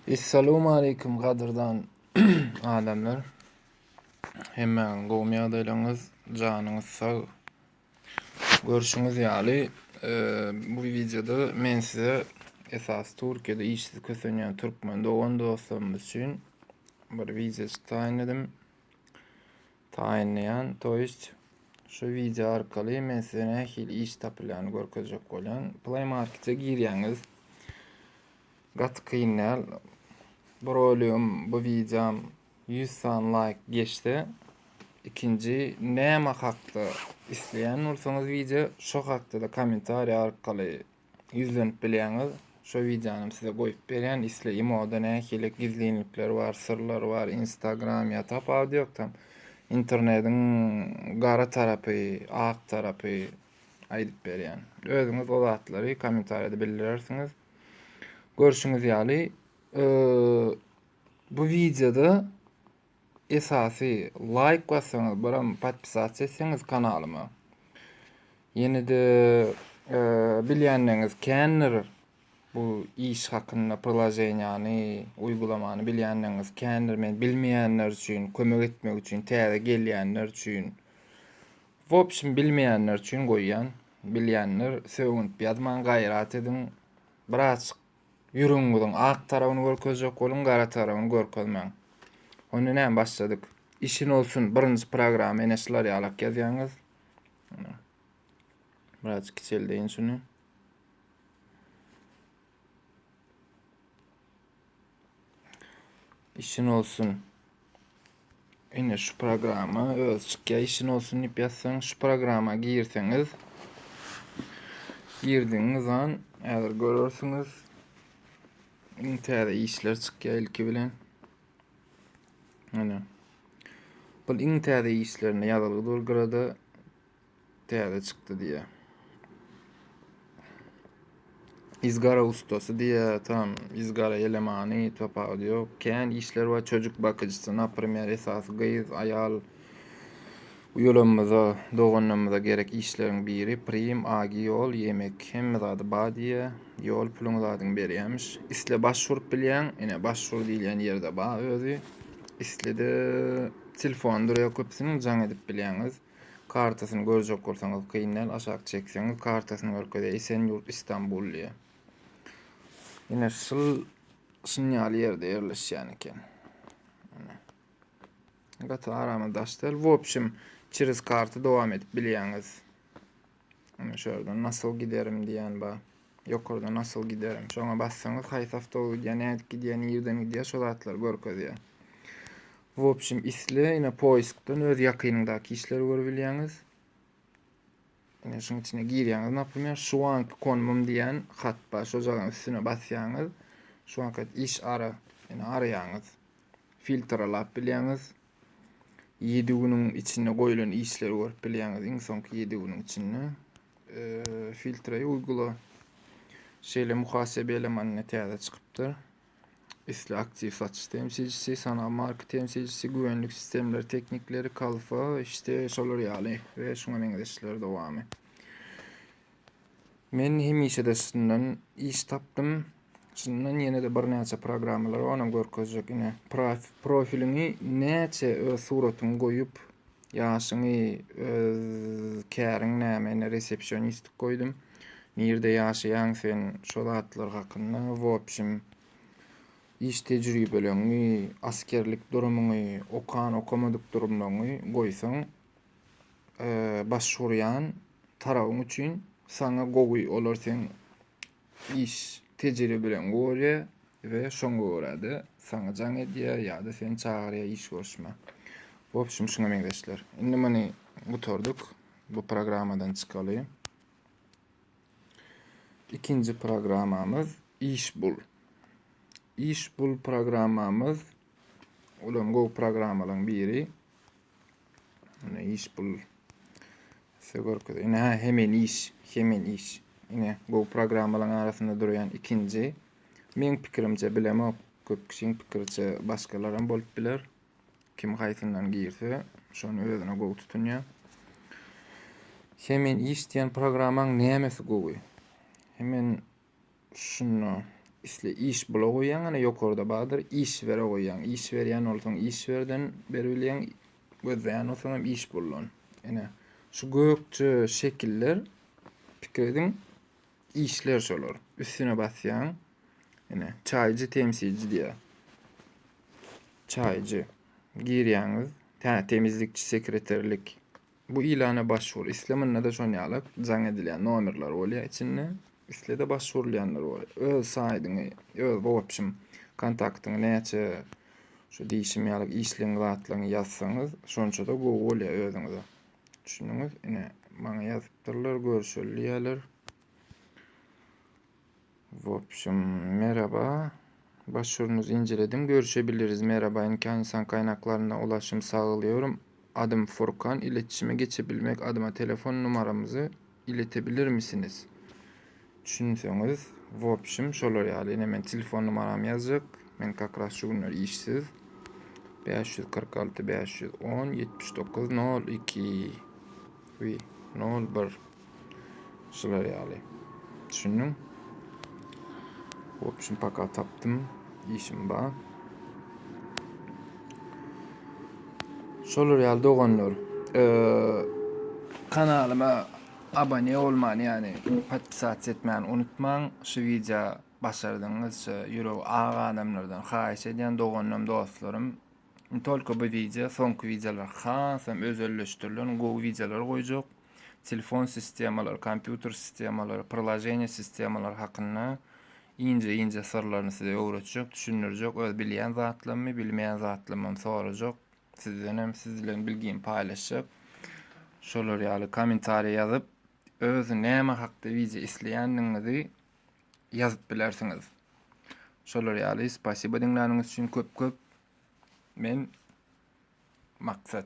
Essalawmaleýkim gadyrdan adamlar. Hemmäňiziň gowumy ýagdaýlaryňyz, janyňyz sag. Görşüňiz ýaly, bu wideoda men size esasy Türkiýede işsiz kösenýän türkmen dogan dostlarymyz üçin bir wideo taýynladym. Taýynlaýan, to ýest şu wideo arkaly men size nähili iş tapylýanyny görkezjek bolýan. Play Markete girýäňiz. Gaty kyn däl. Bu roligim, bu wideom 100 sany laýk geçse, ikinji näme hakda isleýän bolsaňyz wideo, şo hakda-da kommentariý arkaly ýüzlenip bilýäňiz. Şo wideony size goýup berýän. Isle imoda nähili gizlinlikler bar, syrlar bar, Instagram ýa tapawudy ýok tam. Internetiň gara tarapy, ak tarapy aýdyp berýän. Özüňiz o zatlary kommentariýada bildirersiňiz. Görşüňiz ýaly, bu wideoda esasy laýk bassaňyz, biram podpisasiýa etseňiz kanalyma. Ýene-de bilýänleriňiz kändir bu iş hakynda priloženiýany, uýgulamany bilýänleriňiz kändir. Men bilmeýänler üçin, kömek etmek üçin, täze gelýänler üçin, w obşim bilmeýänler üçin goýýan. Bilýänler sögünip ýazmaň, gaýrat ediň. Birazjyk Ýüregiňiziň ak tarabyny görkezjek boluň, gara tarabyny görkezmäň. Onda näme başladyk. Işin olsun birinji programma ene şular ýalak ýazýaňyz. Biraz kiçeldeýin şuny. Işin olsun. Ine şu programma öz çykýar işin olsun diýip ýazsaň şu programma girseňiz girdigiňiz an häzir görersiňiz iň täze işler çykýar ilki bilen. Ine. Bu iň täze işlerinde ýazylgy dur gyrada Täze çykdy diýýär. Izgara ustasy diýýär, tam izgara elemany tapawudy ýok. Kän işler bar, çocuk bakyjysy, naprimer, esasy gyz, aýal uýalarymyza, doganlarymyza gerek işleriň biri, prim, agi ýol, ýemek, hemme zady bar diýýär. Ýol puluň zadyň berýämiş. Isle baş urup bilýäň, ine baş ur diýilýän ýerde bar özi. Isle-de telefon durýar köpüsiniň, jaň edip bilýäňiz. Kartasyny görjek bolsaňyz kyn däl, aşak çekseňiz kartasyny görkezýär. Esenyurt Istanbul diýýär. Ine şul şun ýaly ýerde ýerleşýän eken. Ine. Gaty aramyz daş däl. W obşim, çerez karty dowam edip bilýäňiz. Ine şu ýerden nasıl giderim diýen bar. Ýokarda nasıl giderim. Şoňa bassaňyz haýsy awtobus gidýär, nädip gidýär, nirden gidýär şo zatlary görkezýär. W obşim isle ine poiskdan öz ýakynyňdaky işleri görüp bilýäňiz. Ine şuň içine girýäňiz naprimer şu anki konumum diýen hat bar. Şo jagaň üstüne basýaňyz. Şu anki iş ara ine araýaňyz. Filtralap bilýäňiz. 7 günüň içinde goýlan işleri görüp bilýäňiz. Iň soňky 7 günüň içinde. Filtreyi uygula. Şeýle muhasebe elemanyna täze çykypdyr. Isle aktiw satyş temsilçisi, sanal marka temsilçisi, güvenlik sistemleri teknikleri, kalfa, işte şolar ýaly we şuňa meňzeşler dowamy. Men hemişe-de şundan iş tapdym. Şundan ýene-de birnäçe programmalar bar, onam görkezjek. Ine, profiliňi näçe öz suratyňy goýup, ýaşyňy, öz käriň näme, ine resepsionistlik goýdum. Nirde ýaşaýaň sen, şo zatlar hakynda, w obşim, iş tejribeleňi, askerlik durumyňy, okan, okamadyk durumlaryňy goýsaň, başwurýan tarabyň üçin saňa gowy, olar seň iş tejribeleňi görýär we şoňa görä-de saňa jaň edýär ýa-da seni çagyrýar iş görüşmä. W obşim şuňa meňzeşler. Indi muny gutardyk. Bu programmadan çykaly. Ikinji programmamyz iş bul. Iş bul programmamyz olam gowy programmalaryň biri. Ine iş bul size görkezeyim. Ine ha hemen iş, hemen iş. Ine gowy programmalaryň arasynda durýan ikinji. Meň pikirimçe bilemok, köp kişiň pikiriçe başgalaram bolup biler. Kim haýsyndan girse, şony özüne gowy tutunýar. Hemen iş diýen programmaň nämesi gowy? Hemen şunda. Isle iş bula goýýaň ene ýokarda bardyr iş bere goýýaň. Iş berýän bolsaň iş berden beribilýäň, gözleýän bolsaň hem iş buldan. Ene şu gökje şekiller pikir ediň işler şolar. Üstüne basýaň. Ene çaýjy temsilci diýýär. Çaýjy girýäňiz. Tä temizlikçi sekreterlik. Bu ilana başwur. Isle munda-da şon ýalak jaň edilýän nomerler bolýar içinde. Isle-de başwurulýanlar bolýar. Öz saýdyňy, öz wobşim kontaktyňy näçe şu diýşim ýaly işleň zatlaryňy ýazsaňyz, şonça-da gowy bolýar özüňize. Düşündiňiz? Ine, maňa ýazypdyrlar, görüşeli diýýärler. Wobşim, merhaba. Başvurunuzu inceledim. Görüşebiliriz. Merhaba. İmkan insan kaynaklarına ulaşım sağlıyorum. Adım Furkan. İletişime geçebilmek adıma telefon numaramızı iletebilir misiniz? Düşünseňiz, wobşim, şolar ýaly. Ine men telefon numaramy ýazjak. Men как раз şu günler işsiz. 546 510 79 02 we 01 Şular ýaly. Düşündiň? Wobşim paka tapdym. Işim bar. Şolar ýaly doganlar. Kanalyma abone bolmany ýagny podpisasiýa etmäni unutmaň. Şu wideo başardygyňyzça ýüregi ak adamlardan haýyş edýän doganlarym, dostlarym. Ne tolko bu wideo, soňky wideolar hasam özelleşdirilen gowy wideolar goýjak. Telefon sistemalary, kompýuter sistemalary, priloženiýa sistemalary hakynda ince-ince syrlaryny size öwretjek, düşündirjek, öz bilýän zatlarymy, bilmeýän zatlarymam sorajak. Sizdenem siz bilen bilgimi paýlaşjak. Şolar ýaly kommentariýa ýazyp, öz näme hakda wideo isleýändigiňizi ýazyp bilersiňiz. Şolar ýaly spasibo diňläniňiz üçin köp köp. Men Maksat.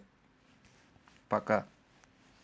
Paka.